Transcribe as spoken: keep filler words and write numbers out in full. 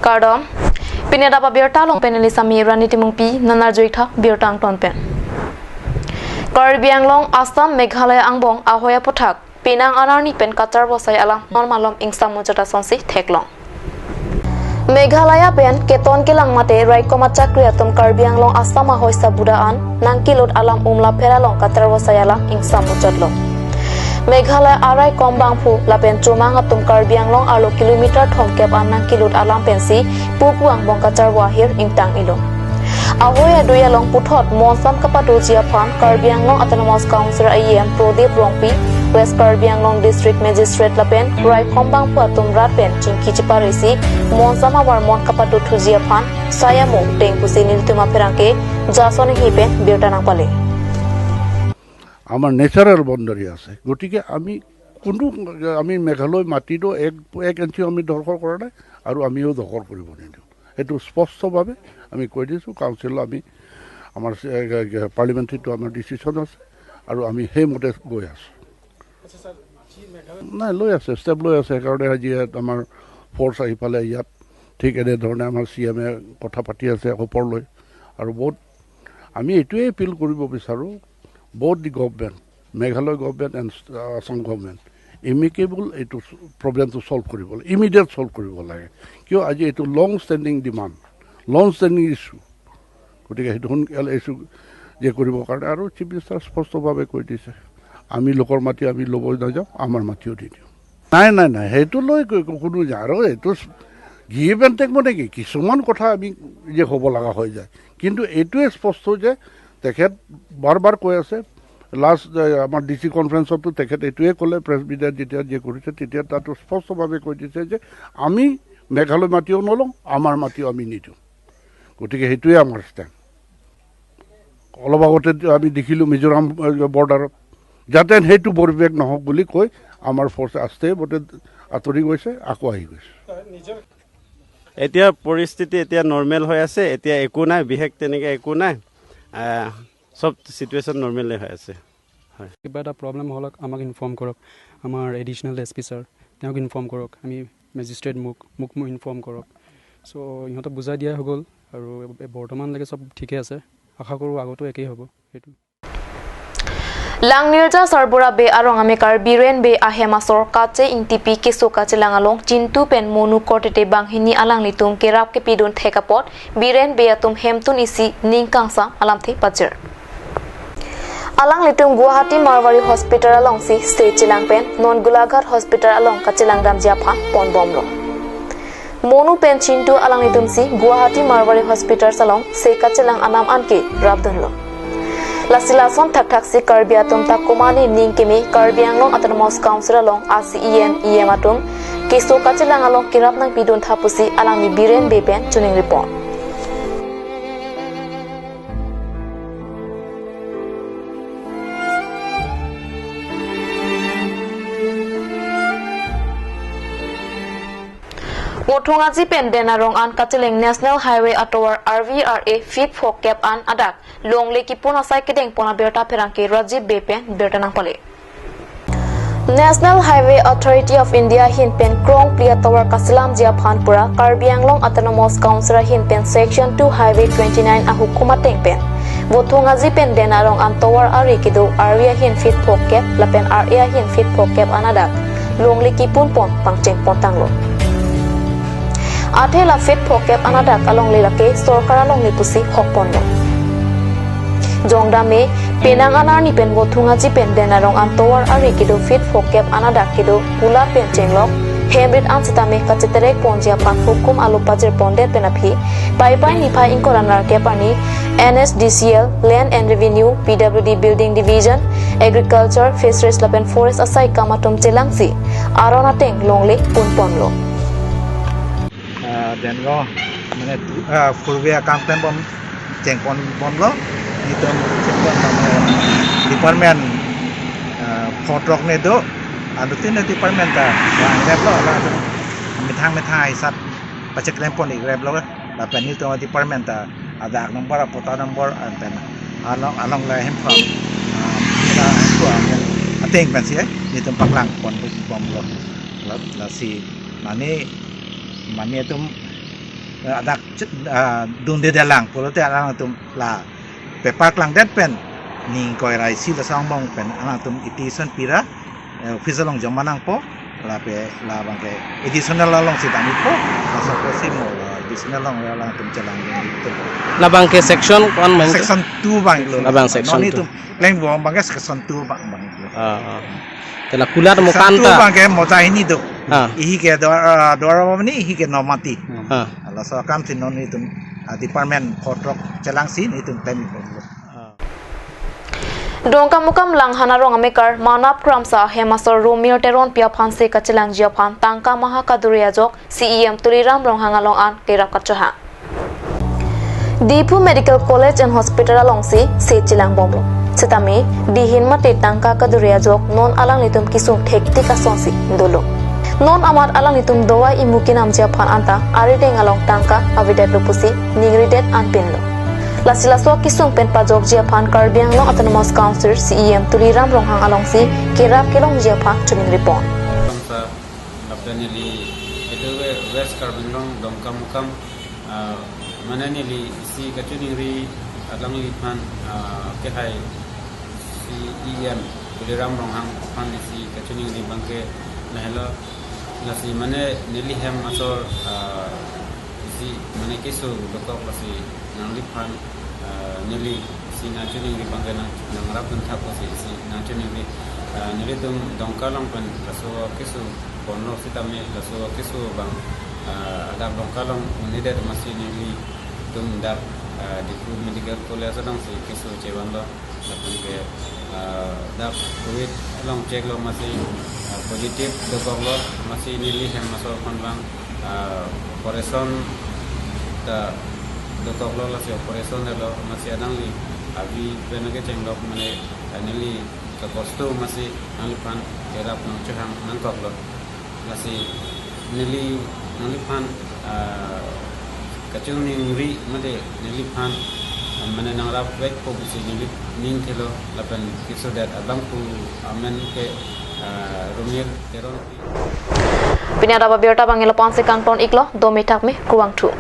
Kardom. Pini adap abirta along pen neli Sami Rani Timungpi, nonarjuitha birta angton pen. Karbi Anglong, Assam, Meghalaya angbong ahoi aputhak penang anarni pen kacharvo asai alam non malom ingsam mujot asonsi theklong. Meghalaya pen keton kelang mate raikom achakri atum Karbi Anglong Assam ahoi sabuda an nangkelut alam umla phera along kacharvo asai alam ingsam mujotlo. Meghalaya araikom bangphu lapen chomang atum Karbi Anglong arlo kilometer thomkep an nangkelut alam pensi pupu angbong kacharvo ahir ingtang-ilo. Ahoi adui along puthot monsam kapatuji aphan Karbi Anglong Autonomous Council E M Prodip Rongpi, West Karbi Anglong District Magistrate lapen raikom bangphu atum rat pen chingki chiparisi monsam avarmon kapatuthuji aphan sai amo teng pusi nelitum apherangke Jason Enghi pen birta nangpale. আমাৰ natural boundary আছে, গতিকে আমি কোনো, আমি মেঘালয় মাটিতো এক, এক ইঞ্চিও আমি দখল কৰা নাই আৰু আমিও দখল কৰিব নিদিওঁ। সেইটো স্পষ্টভাৱে আমি কৈ দিছোঁ। কাউন্সিলত আমি, আমাৰ, এ, এ, এ, পাৰ্লিমেণ্টেৰীটো আমাৰ ডিচিশ্যন আছে আৰু আমি সেইমতে গৈ আছোঁ। নাই, লৈ আছে, ষ্টেপ লৈ আছে। সেইকাৰণে আজি ইয়াত আমাৰ ফ'ৰ্চ আহি পালে ইয়াত। ঠিক এনেধৰণে আমাৰ চি এম এ কথা পাতি আছে ওপৰলৈ। আৰু বহুত আমি এইটোৱে এপিল কৰিব বিচাৰোঁ, both the government, Meghalaya government and Assam government, amicable এইটো প্ৰব্লেমটো ছল্ভ কৰিব লাগে, ইমিডিয়েট ছল্ভ কৰিব লাগে। কিয় আজি এইটো long standing demand, long standing issue. গতিকে সেইটো সোনকালে ইছ্যু যে কৰিবৰ কাৰণে আৰু চিফ মিনিষ্টাৰ স্পষ্টভাৱে কৈ দিছে, আমি লোকৰ মাটি আমি ল'ব নাযাওঁ, আমাৰ মাটিও দি দিওঁ। নাই, নাই, নাই, সেইটো লৈ ক-, ক-, কোনো নাই। আৰু এইটো গিভ এণ্ড টেক মানে কি, কিছুমান কথা আমি যে হ'ব লগা হৈ যায়, কিন্তু এইটোৱে স্পষ্ট যে তেখেত বাৰ বাৰ কৈ আছে, লাষ্ট, এ, আমাৰ ডি চি কনফাৰেন্সতো তেখেত এইটোৱে ক'লে, প্ৰেছ মিডিয়াত যেতিয়া যে কৰিছে, তেতিয়া তাতো স্পষ্টভাৱে কৈ দিছে যে আমি মেঘালয় মাটিও নলওঁ, আমাৰ মাটিও আমি নিদিওঁ। গতিকে সেইটোৱে আমাৰ ষ্টেণ্ড। অলপ আগতে আমি দেখিলোঁ মিজোৰাম, এ, বৰ্ডাৰত, যাতে সেইটো পৰিৱেশ নহওক বুলি কৈ আমাৰ ফ'ৰ্চ আস্তে বোলে আঁতৰি গৈছে, আকৌ আহি গৈছে। এতিয়া পৰিস্থিতি এতিয়া নৰ্মেল হৈ আছে, এতিয়া একো নাই, বিশেষ তেনেকে একো নাই। আহ, চব চিটুৱেশ্যন নৰ্মেলে হৈ আছে। হয়। কিবা এটা প্ৰব্লেম হ'লে আমাক ইনফৰ্ম কৰক, আমাৰ এডিশ্যনেল এছ পি ছাৰ, তেওঁক ইনফৰ্ম কৰক, আমি মেজিষ্ট্ৰেট মোক, মোক, মোক ইনফৰ্ম কৰক। চ' ইহঁতক বুজাই দিয়া হৈ গ'ল আৰু বৰ্তমানলৈকে চব ঠিকে আছে। আশা কৰোঁ আগতো একেই হ'ব সেইটো। Langnirja Sarbura Bey arong amekar Biren Bey ahem asor Kache Ingtipi keso kachelang along Chintu pen Monu korte banghini alanglitum kerap kepidun thek apot Biren Bey atum hemtun isi ning kangsam alamthe pajir. Alanglitum Guwahati Marwari Hospital alongsi se chelang pen non Golaghat Hospital along kachelang damji aphan ponbomlo. Monu pen Chintu alanglitumsi Guwahati Marwari Hospital along se kachelang anam anke rapdunlo. Lasi lason thakthaksi Karbi atum ta komane ning keme Karbi Anglong Autonomous Council along a C E M, E M atum keso kachelang along kerap nangpidun tha pusi alangli Biren Bey pen choningri pon. Vothungaji pen Den arong an kacheleng National Highway atovar R V R A feet phokep an adak longle kipun asai kedeng pon abirta pherangke Rajib Bey pen birta nangpale. National Highway Authority of India ahin pen krongphli atovar kaselamji aphan pura Karbi Anglong Autonomous Council ahin pen Section two Highway twenty-nine ahukum ateng pen Vothungaji pen Den arong an tovar ari kedo R V ahin feet phokep lapen R A ahin feet phokep an adak longle kipun pon pangcheng pon tanglo. Athe la feet phokep an adak alongle lake sorkar alongle pusi hok ponlo. Jongdam me penang anarni pen Vothungaji pen Den arong an tovar ari kedo feet phokep an adak kedo kulat pen chenglok hemrit an sitame kacheterek ponji aphan hukum alo pajir pondet pen aphi Paipai niphai ingkoi ra nerkep arni N H D C L, Land and Revenue, P W D, Building Division, Agriculture, Fisheries lapen Forest asai kam atum chelangsi aron ateng longle pun ponlo. Ah, den lo, mane, ah, four way akam klem bom, cheng pon bomlo, netum cheng pon bom, eh, department, ah, photrok ne do, anuttin department ta, wang rep lo, la, methang methang aisat, pacheklem pon ik rep lo, lapen netum department ta, adak number, apota number, anpen, along, along la hem pham, ah, la hem pham, ateng pensi, eh, netum paklang pon bomlo, la, lasi, mane, mane atum, Adak chit, ah, dunde delang pulote alangtum la paper klangdet pen ning koi ra isi laso angbong pen alangtum application pira, eh, office along joma nangpo, lapen labang ke additional alongsi dampo, laso apotsi mo la additional along alangtum chelang dun itu. Labang ke section ko-an abang ke? Section two abang lo. Labang section Non two. Itum leng bo abang ke section two abang abang lo. Ah, ah. Te la kulat mo Section kan two ta? Abang ke moja hini do. Ah. Ihi ke Duar, ah, Duar Bhavani, ihi ke Nomati. Ah. Laso akam si non itum, ah, department kotrok chelangsi itum klem ipo. Dongkamukam Langhan arong amekar Manab Kramsa hem asor Romir Teronpi aphansi kachelangji aphan tangka maha kaduri ajok C E M Tuliram Ronghang along an kerap kachohang. Diphu Medical College and Hospital alongsi se chelangbomlo. Setame dihin mate tangka kaduri ajok non alanglitum kesung thektik asonsi dolo. Non amat alanglitum dawai imu kenamji aphan anta arideng along tangka avedetlo pusi ningridet anpinlo. Lasi laso kesung pen pajokji aphan Karbi Anglong Autonomous Council C E M Tuliram Ronghang alongsi kerap kelongji aphan choningripon. Bangsa lapen neli itu ke West Karbi Anglong Dongkamukam, ah, mane neli isi kachiningri alangliphan, ah, kehai C E M Tuliram Ronghang aphan isi kachiningri abang ke lahelo. Lasi mane neli hem asor, ah, isi mane keso dokok lasi nangliphan, ah, neli isi nangchiningri abang ke nang, nangrap dun thap lasi isi nangchiningri, ah, nelitum Dongka along pen laso keso ponlo setame laso keso abang, ah, adap Dongka along un-edet amatsi nelitum dak, ah, Diphu Medical College alongsi keso chevanlo. Lapen ke, ah, dak covid along check lo amatsi, ah, positive dokoklo amatsi neli hem asor aphan abang, ah, operation ta dokoklo lasi operation lo amatsi alangli avi pen kechenglok mane, ah, neli kakosto amatsi nangliphan kerap nangchohang nangkoklo. Lasi neli nangliphan, ah, kachiningri mate neliphan, ah, mane nangrap vekpo pusi neli ning thelo lapen kesodet abangphu amen ke, ah, Romir Teronpi. Pini adap abirta abang ilo ponsi kangton iklo, dome thakme, kurvangthu.